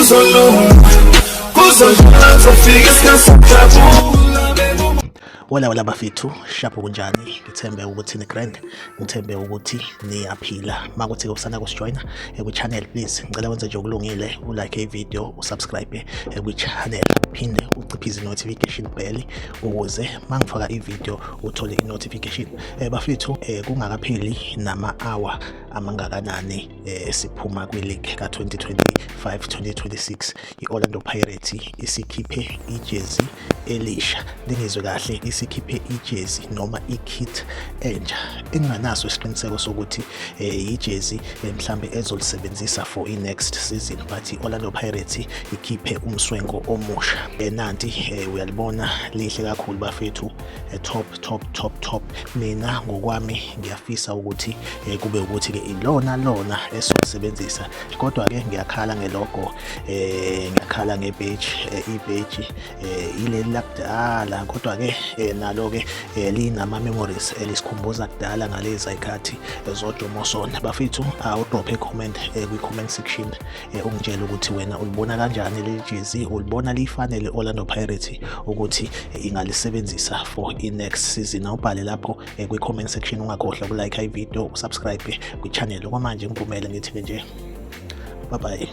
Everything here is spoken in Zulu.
Kuzolunga, kuzodlula, kuzofika isikhathi sokujabula. Hola hola bafethu, sharp, kunjani? Ngithembe ukuthi ni grand, ngithembe ukuthi niyaphila. Makuthi usanda kusijoyina kwi-channel, please ngicela wenze nje okulungile, ulike i-video, usubscribe kwi-channel, uphinde uciphize i-notification bell ukuze mangifaka i-video uthole i-notification. Bafethu, kungakapheli nama-hour amangakanani siphuma kwi-league ka-2025 2026, i-Orlando Pirates isikhiphe ijezi elisha. Lingizwe kahle, isikhiphe ijezi noma i-kit entsha enginganaso isiqiniseko sokuthi ijezi mhlambe ezolisebenzisa for i-next season, but i-Orlando Pirates ikhiphe umswenko omusha. Nanti uyalibona, lihle kakhulu bafethu, top top top top. Mina ngokwami ngiyafisa ukuthi kube ukuthi-ke ilona lona esolisebenzisa, kodwa-ke ngiyakhala ngelogo, ngiyakhala ngebheji, ibheji ileli lakudala, kodwa-ke nalo-ke linama-memories, lisikhumbuza kudala ngalezi zikhathi zoJomo Sono. Bafethu, awudrophe i-comment kwi-comment section, ungitshele ukuthi wena ulibona kanjani leli jezi, ulibona liyifanele Orlando Pirates ukuthi ingalisebenzisa for i-next season. Awubhale lapho kwi-comment section. Ungakhohlwa ukulike i-video, usubscribe kwi-channel. Okwamanje ngivumele ngithi nje bye bye.